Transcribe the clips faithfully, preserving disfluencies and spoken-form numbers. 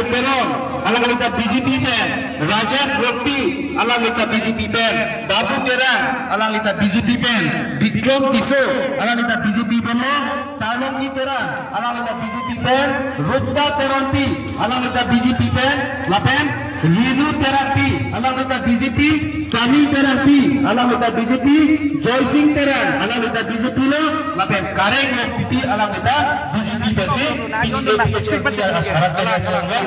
Teron, alanglita B J P pen, Rajesh Rongpi, alanglita B J P pen, Babu Terang, alanglita B J P pen, Bikrom Tisso, alanglita B J P pen lo, Salongki Terang, alanglita B J P pen, Rupta Teronpi, alanglita B J P pen, lapen Rinu Terangpi, alanglita B J P, Sami Terangpi, alanglita B J P, Joysing Terang, alanglita B J P lo, lapen Kareng Rongpipi, alanglita B J P pensi, pini A P H L C arat chari asong lo,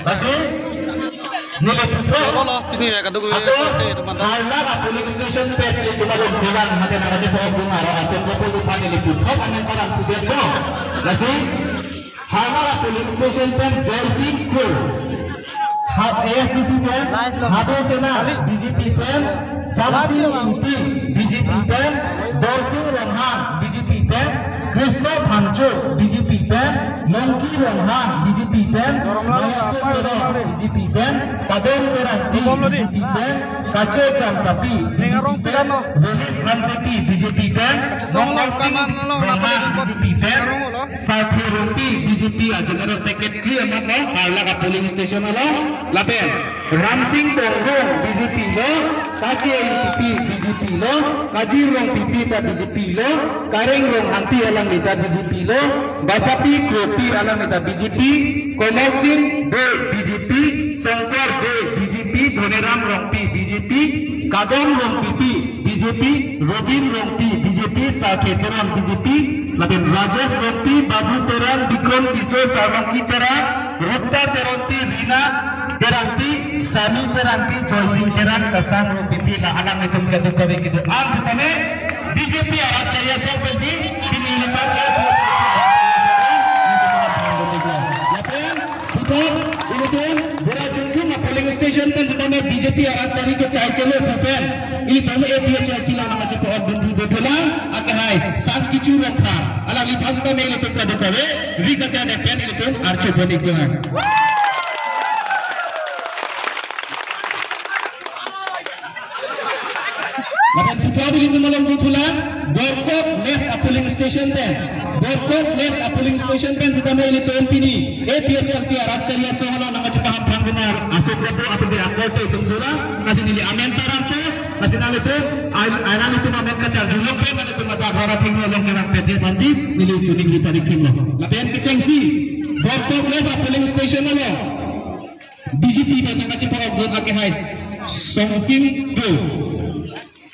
lasi, neli puthot, pini ya kadung ato, Harlak a polling station pen ilitum along bilang, mate nangkachepok dun aro asong kopi luphan neli puthot amen parang tudet lo. Lasi, Harlak a polling station pen Joysing Kro. Ha, A S D C pen Hado Sena, B J P pen Samsing Ingti, B J P pen Dorsing Ronghang, B J P pen Krishna Phangcho, B J P pen Longki Ronghang, B J P pen Mayaso Teron, B J P pen Kadom Terangpi, B J P pen Kache Kramsapi, B J P pen Velis Hansepi, B J P pen Kache Song Ronghang, Kaman, Ronghang, B J P pen Sarthe Rongpi, B J P a General Secretary amat lo, Harlak a polling station along, lapen Ramsing Tongbong B J P lo, Kache Ingtipi B J P lo, Kajir Rongpipi ta B J P lo, Kareng Ronghangpi alanglita B J P lo, Basapi Kropi alanglita B J P, Komol Sing Bey B J P, Songkor Bey B J P, Dhoniram Rongpi B J P, Kadom Rongpipi B J P, Robin Rongpi B J P, Sarthe Teron B J P, lapen Rajesh Rongpi, Babu Terang, Bikrom Tisso, Salongki Terang, Rupta Teronpi, Rina Terangpi, Sami Terangpi, Joysing Terang, Kasang Rongpipi, la alanglitum kadokave kedo-an setame B J P arat chari asong pensi pini ilipat la lapen puthot ilitum Bora Jungkung a polling station pen setame B J P arat chari kechai chelo pu pen ilitum A P H L C la nangkachepok dun thu dothulang, akehai Sangkichu Rongphar, alangliphan setame ilitum kadokave ri kachanek pen ilitum archo pon-ik dun. Lapen puthot ilitum along dothulang, Borkok Left a polling station pen. Borkok Left a polling station pen setame ilitum pini A P H L C arat chari asong along nangkachepaham thang benar. Asok gapo apede akorte itum dolang, lasi neli amen taram ke, lasi nanglitum, ai, ai nanglitum amen kacharju lok pen, nanglitum mata agora thengno along kevang peje aphansi, neli chuning li parikim lo. Lapen kechengsi, Borkok Left a polling station along B J P pen nangkachepok dun akehai Somsing Kro.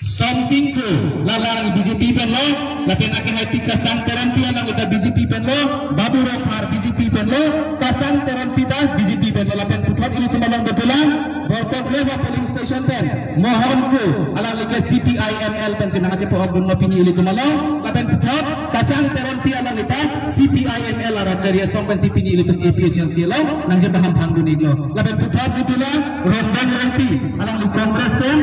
Somsing Kro, la alang B J P pen lo, lapen akehai pi Kasang Teronpi alanglita B J P pen lo, Babu Rongphar B J P pen lo, Kasang Teronpi ta B J P pen lo, lapen puthot ilitum along dothulang, Borkok Left a polling station pen, Mohon Kro, alangli ke C P I M L pensi nangkachepok dun lo pini ilitum along, lapen puthot, Kasang Teronpi alanglita C P I M L arat chari asong pensi pini ilitum A P H L C along nangchepaham thang dun-ik lo. Lapen puthot dothulang Rongdong Rongpi alangli Congress pen,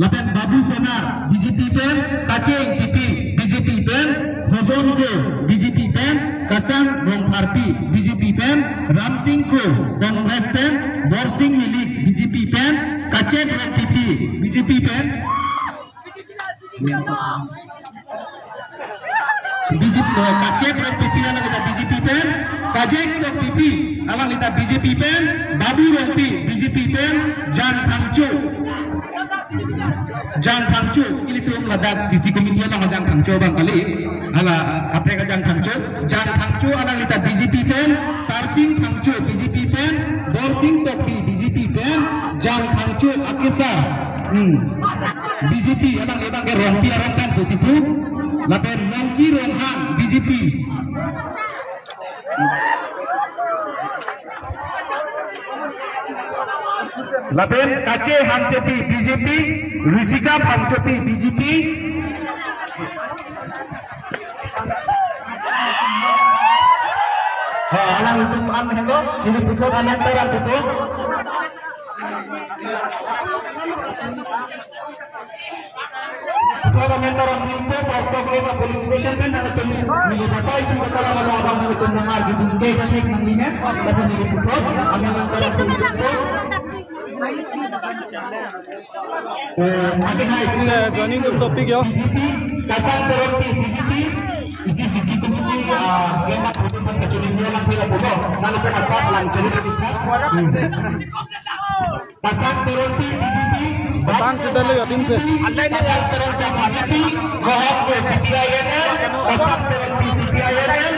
lapen Babu Sena B J P pen, Kache Ingtipi B J P pen, Hojon Kro B J P pen, Kasang Rongpharpi B J P pen, Ramsing Kro Congress pen, Borsing Milik B J P pen, Kachet Rongpipi B J P pen, B J P, eh, Kachet Rongpipi alanglita B J P pen, Kajek Rongpipi alanglita B J P pen, Babu Rongpi B J P pen, Jang Phangcho. Jang Phangcho, ilitum ladak C C committee along Jang Phangcho abang kali. Hala, kaprek Jang Phangcho. Jang Phangcho alanglita B J P pen, Sarsing Phangcho B J P pen, Borsing Tokbi B J P pen, Jang Phangcho akesar. Hmm. B J P alangli abang ke Rongpi arong pen pusi pu. Lapen Nongki Ronghang B J P. Lapen Kache Hansepi B J P, Risika Phangchopi B J P. Ha, alangtum an helo, neli puthot amen taram puthot. Puthot amen taram ningpo, Borkok Left a polling station pen nangtum neli batai isi kataram alo abang nangtum nangarju dun ke kaprek nangli ne, lasi neli puthot amen taram puthot. Eh, ake hai, eh, joining dum topic yo. B J P, Kasang Teronpi B J P, isi C C committee, ah, yang nak putus kan kacuni dia nak tidak putus. Pasang Teronpi B J P, Pasang Teronpi B J P, Pasang Teronpi B J P, Kohak C P I M L, Pasang Teronpi C P I M L.